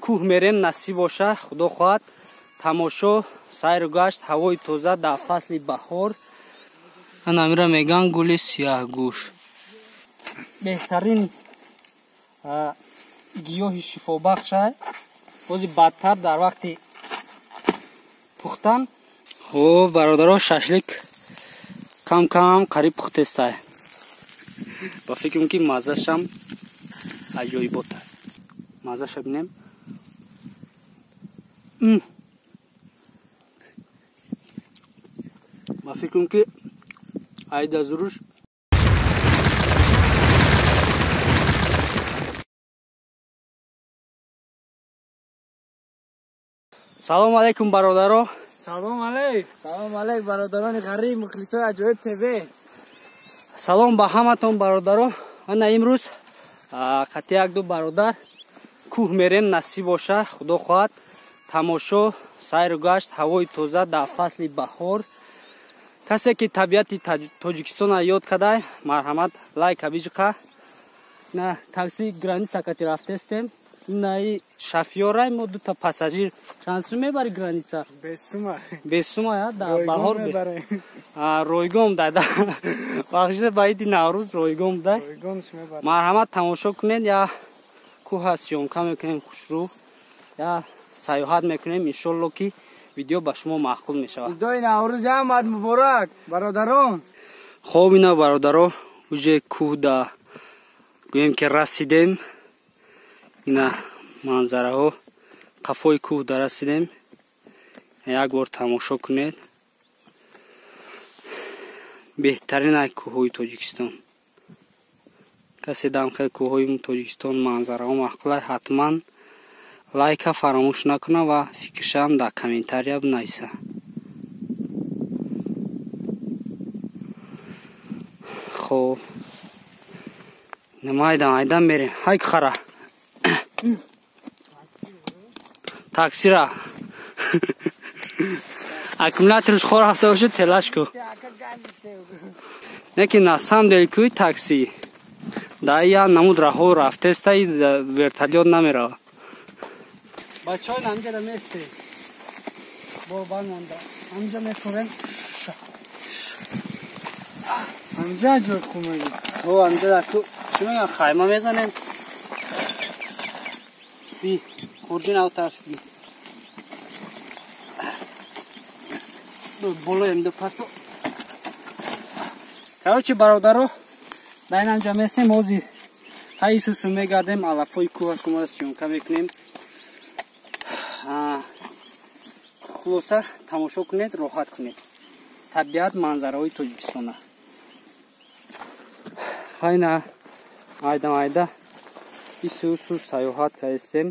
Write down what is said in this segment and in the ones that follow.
Кӯҳ мерем, насиб боша, худо хоҳад. Тамошо, сайру гашт, ҳавои тоза дар фасли баҳор. Анамира меган гули сиёҳгӯш. Беҳтарин гиёҳи шифобахш аст. Бози бадтар дар вақти пухтан. Хуб, бародаро, шашлик кам-кам қариб пухтестай. Ба фикрам ки маззашам аҷоибота. Маззаша бинем. Ба фикрам ки айда зуруш. Салом алейкум, бародаро. Салом алейк. Салом алейк, бародарони ғариб, мухлисои Аҷоиб ТВ. Салом ба ҳаматон, бародаро. Ана имрӯз қати як-ду бародар кӯҳ мерем, насиб боша, худо хоҳад. Тамошо, сайру гашт, ҳавои тоза дар фасли баҳор. Касе ки табиати Тоҷикистонро ёд кадай, марҳамат лайка биҷиқа. На такси граница кати рафтестем. Инаи шафёрай мо дута пассажир. Чанд сум мебари граница? Бесума. Бесума, я дар баҳор ройгон да. Бахшида ба иди Наврӯз ройгон да. Марҳамат тамошо кунед, я кӯҳа съёмка мекунем хушрӯ, я сайёҳат мекунем. Иншолло ки видео ба шумо маъқул мешавад. Идои Наврӯз омад муборак, бародарон. Хоб, ина бародаро, уже кӯҳ да гӯем ки расидем. Ина манзараҳо, қафои кӯҳ да расидем. Як бор тамошо кунед. Беҳтарин ай кӯҳҳои Тоҷикистон. Касе дам хел кӯҳҳои Тоҷикистон манзараҳо маъқул ай, ҳатман лайка фаромӯш накуна ва фикршам дар комментария бинависа. Хоб, майдан айдан мерем. Ҳай хара. Таксира. Аккумуляторш хор рафта бошад, телаш ку. Неки на самом деле кӯи такси. Да я намуд раҳо рафтеста и вертолёт намерава. Бачаҳо намҷара месте. Бо бан монда. Амҷа мехӯрем. Амҷа ҷой хумаги. О, амҷа дар ку чӣ мегӯянд, хайма мезанем. Би, хурҷин ав тараф би. Болоем ду пато. Короче, бародаро, дар ин амҷа местем, ҳозир ҳай сусу мегардем, алафҳои кӯҳа шуморо съёмка мекунем. Хулоса тамошо кунед, роҳат кунед. Табиат, манзараҳои Тоҷикистона. Хайна айда майда исусу сайёҳат кардестем.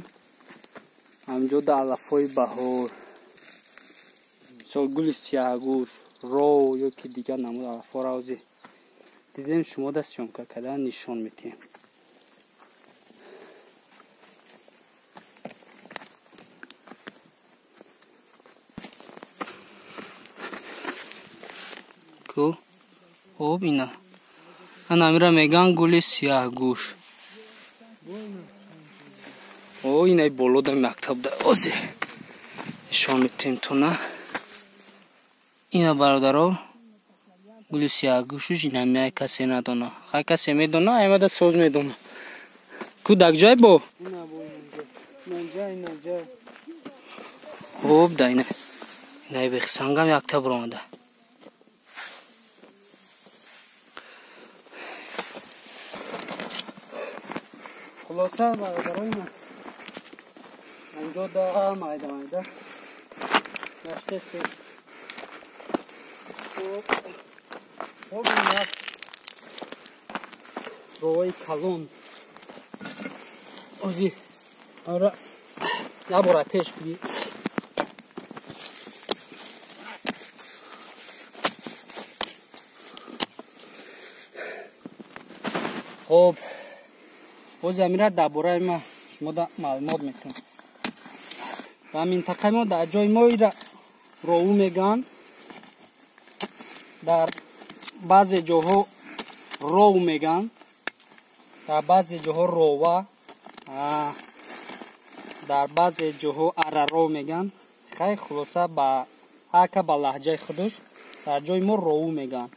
Ҳамҷо да алафҳои баҳор, мисол гули сиёҳгӯш, ров ё ки дигар намуд алафҳоро ҳозир дидем, шумо да съёмка кардан нишон медиҳем. Ку хоб, ина анамира меган гули сиёҳгӯш. О, инай боло да мактаб да ози нишон медиҳем туна. Ина бародаро, гули сиёҳгӯшуш инамияй касе надона. Хай касе медона, аймада соз медона. Ку дак ҷай бо? Хоб да ина. Инай бехсангам якта буромада. Хулоса бародарои ма, анҷо да майда майда гаштестем. Хоб, ина роҳи калон. Ози ара набора пеш биги. Хоб, боз амира дар бораи ма шумо да маълумот метавон. Дар минтақаи мо, дар ҷои мо ира рову мегӯянд, дар баъзе ҷоҳо ров мегӯянд, дар баъзе ҷоҳо рова. Дар баъзе ҷоҳо араро меган. Хай хулоса ба ҳар ка ба лаҳҷаи худаш дар ҷои мо роу меган.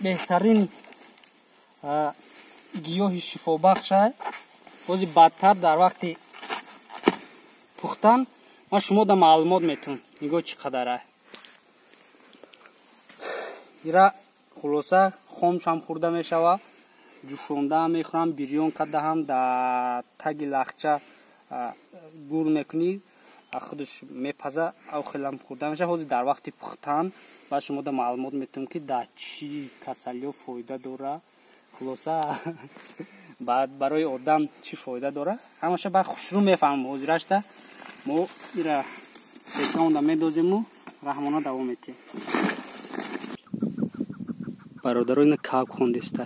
Беҳтарин гиёҳи шифобахш аст. Бози бадтар дар вақти пухтан ман шумо да маълумот метун. Нигоҳ чӣ қадар аст. Ира хулоса хомшам хӯрда мешава, ҷӯшондаам мехӯрам, бирён кардаам, дар таги лахча гур мекунӣ, худаш мепаза, ав хелам хӯрда мешава. Ҳозир дар вақти пухтан баъд шумо да маълумот метунам ки дар чӣ касалиҳо фоида дора. Хулоса баъд барои одам чӣ фоида дора, ҳамаша баъд хушрӯ мефаҳмам. Ҳозирашта мо ира секаонда медозему раҳмона давом метиҳем. Бародаро ина каб хондеста.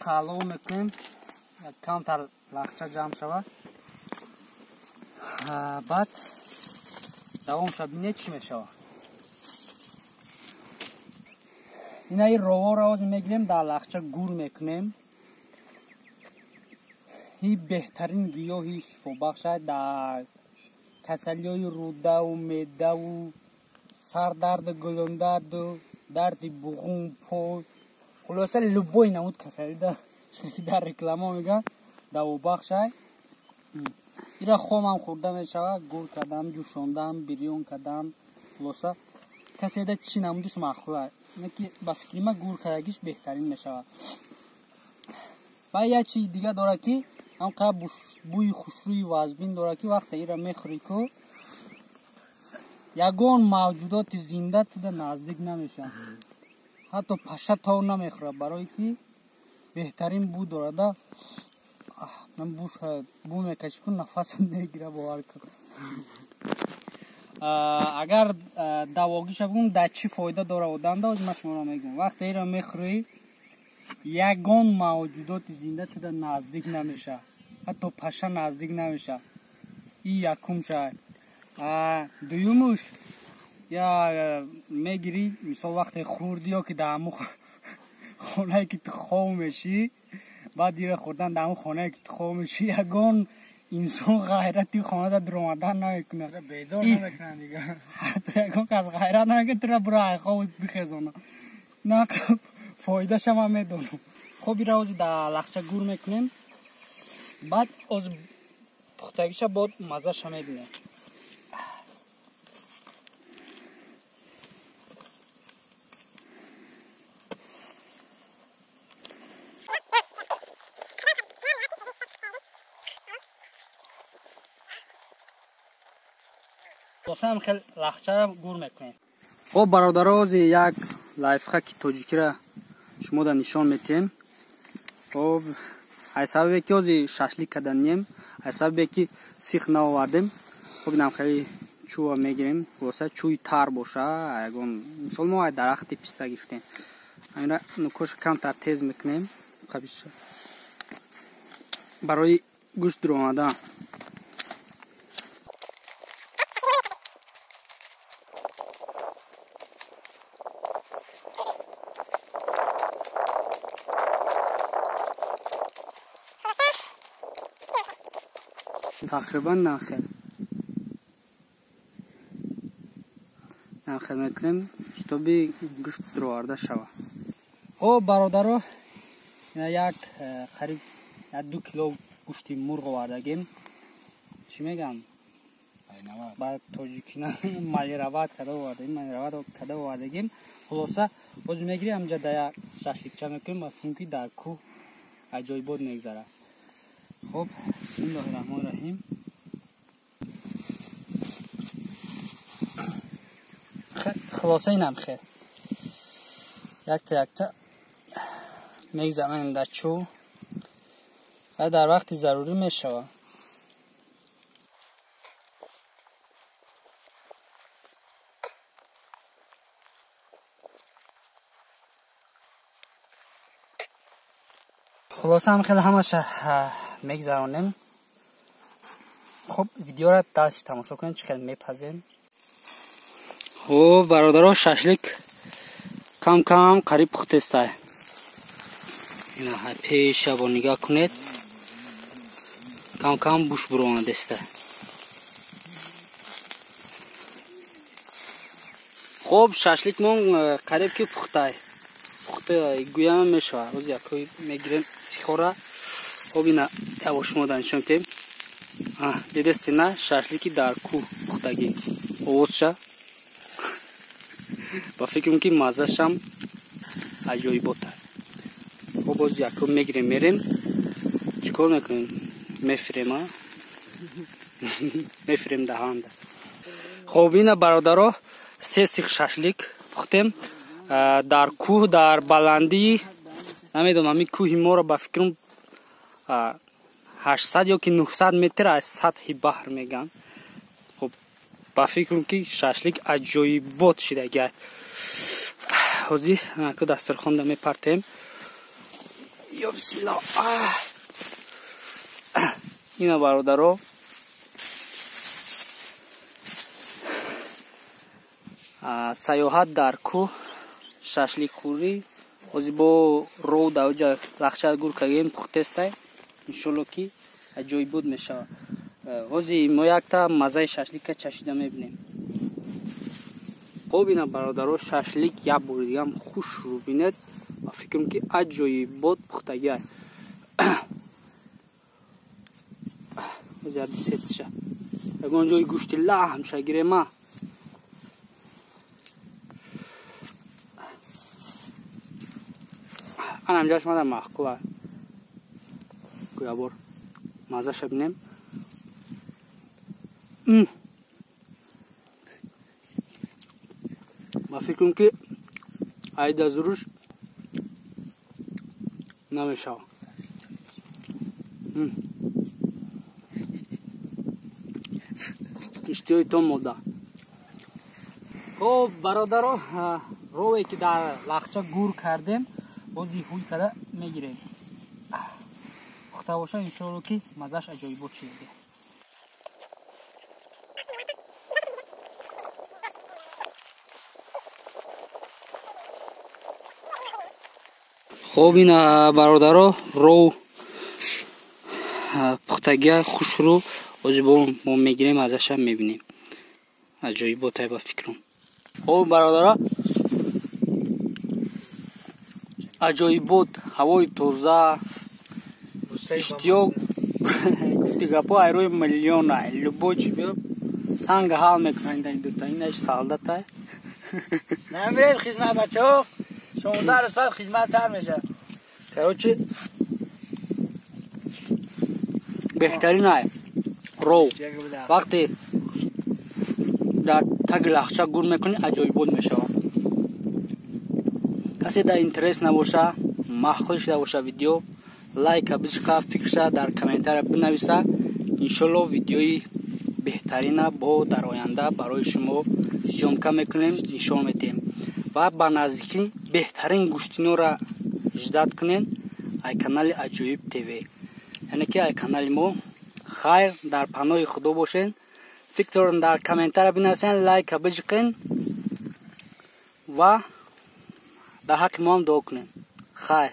Қалов мекунем, камтар лахча ҷамъ шава. Баъд давом шава, бинед чӣ мешава. Ина ин роворо ҳозир мегирем, дар лахча гур мекунем. Ин беҳтарин гиёҳи шифобахш аст дар касалиҳои рӯдаву меъдаву сардарду гулундарду дарди буғум, пой, хулоса любой намуд касалида дар реклама мегӯянд давобахш аст. Ира хомам хӯрда мешавад, гур кардам, ҷӯшондам, бирён кардам. Хулоса каседа чӣ намудиш маъқул аст. Ки ба фикри ман гур кардагиш беҳтарин мешавад. Ва як чизи дига дорад ки ҳам қадр бӯи хушрӯи вазбин дорад ки вақте ира мехӯрӣ ку ягон мавҷудоти зинда туда наздик намешавад. Ҳатто паша тов намехӯрад, барое ки беҳтарин бӯ дорад. Ман бӯ мекашӣ ку нафасам мегира, бовар кун. Агар давогиша бигӯм дар чӣ фоида дорад одамда, ҳозир ман шуморо мегӯям. Вақте ира мехӯрӣ ягон мавҷудоти зинда туда наздик намешавад, ҳатто паша наздик намешавад. Ин якумша. Дуюмуш я мегирӣ, мисол вақте хӯрдӣ ё ки дар ҳамун хонае ки ту хов мешӣ, баъд ира хӯрдан дар ҳамун хонае ки ту хов мешӣ, ягон инсон ғайрати хонада дуромадан намекунад. Бедор намекунад дига. Ҳатто ягон кас ғайрат намекунад тура бура ай хов бихезона. На фоидаша ман медонам. Хоб ира ҳозир дар лахча гур мекунем, баъд ҳозир пухтагиша бод маззаша мебинем. Хулоса хел лахча гур мекунем. Хоб бародаро, ҳозир як лайфхаки тоҷикиро шумо да нишон метиҳем. Хоб аз сабабе ки ҳозир шашлик карданем, аз сабабе ки сих наовардем, хоб инам хеле чӯва мегирем. Хулоса чӯи тар боша, ягон мисол мо аз дарахти писта гирифтем. Ҳамина нукоша камтар тез мекунем қабиша барои гӯшт дуромадан. Тақрибан нахел мекунем, шитоби гӯшт дуроварда шавад. Хоб бародаро, як қариб 2 кило гӯшти мурғ овардагем. Чӣ мегам? Ба тоҷикина мариноват карда овардагем, мариноват карда овардагем. Хулоса боз мегирем ҳамҷа да як шашликча мекунем, ба фикрам ки дар кӯҳ аҷоибот мегзарад. Хоб бисмиллоҳи раҳмони раҳим. Хулоса инам хел якта якта мегзанем дар чӯ ва дар вақти зарурӣ мешавад. Хулоса ҳам хеле ҳамаша мегзаронем. Хуб, видеоро дальше тамошо кунед, чӣ хел мепазем. Хуб, бародаро, шашлик кам кам қариб пухтестай. Ина пеша бо нигоҳ кунед. Кам кам буш буромадеста. Хуб, шашликмон қариб ки пухтай. Пухта гӯям мешавад. Ҳозир якой мегирем сихора. Хуб, ина яво шумо дар нишон медиҳем. Дидести на шашлики дар кӯҳ пухтагӣ. Овозша. Ба фикрам ки маззашам аҷоибота. Хуб, боз якум мегирем, мерем. Чӣ кор мекунем? Мефирем, а? Мефирем даҳанда. Хуб, ина бародаро, се сих шашлик пухтем дар кӯҳ, дар баландии, намедонам, ҳамин кӯҳи моро ба фикрам 800 ё ки 900 метр аз сатҳи баҳр меган. Хуб, ба фикрам ки шашлик аҷоибот шидагиаст. Ҳозир ку дастархонда мепартем. Ё бисмиллоҳ. Ина бародаро, саёҳат дар кӯҳ, шашликхӯрӣ. Ҳозир бо ров дар оҷа лахча гур кардем, пухтестай. Иншолло ки аҷоибот мешавад. Ҳозир мо якта маззаи шашлика чашида мебинем. Хуб, ина бародаро, шашлик як бори дигам хушрӯ бинед. Ба фикрам ки аҷоибот пухтагиай. Ҳозир як сетша ягон ҷои гӯшти лаҳмша гирема. Анам ҷаш мада маъқула. Гӯябор маззаша бинем. Ба фикрам ки айда зуруш намешавад. Иштиҳои то мода. Хуб, бародаро, рове ки дар лахча гур кардем, бози ҳуй карда мегирем. Пухта боша, иншоалло ки маззаш аҷоибот шида. Хуб, ина бародаро, ров пухтагия хушрӯ. Ҳозир мо мегирем, азаша мебинем. Аҷоиботай ба фикрам. Хуб, бародаро, аҷоибот, ҳавои тоза, иштиёқ, гуфти гапо айрӯи миллиона. Любой чи биё санг ҳал мекунанд ин дута. Инаш солдатай. Намиред хизмат бачаҳо. 16 рӯз баъд хизмат сар мешавад. Короче, беҳтарин ай ров. Вақте дар таги лахча гур мекунӣ, аҷоибот мешавад. Касе дар интерес набоша, маъқул шуда боша видео, лайка бичқа, фикрша дар комментария бинависа. Иншолло видеои беҳтарина бо дар оянда барои шумо съёмка мекунем, нишон медиҳем. Ва ба наздикӣ беҳтарин гӯштиноро ждат кунед ай канали Аҷоиб ТВ. Яъне ки ай канали мо. Хайр, дар паноҳи Худо бошед. Фикртон дар комментария бинависен, лайка биҷиқен ва дар ҳаққи мо ҳам дуо кунед. Хайр.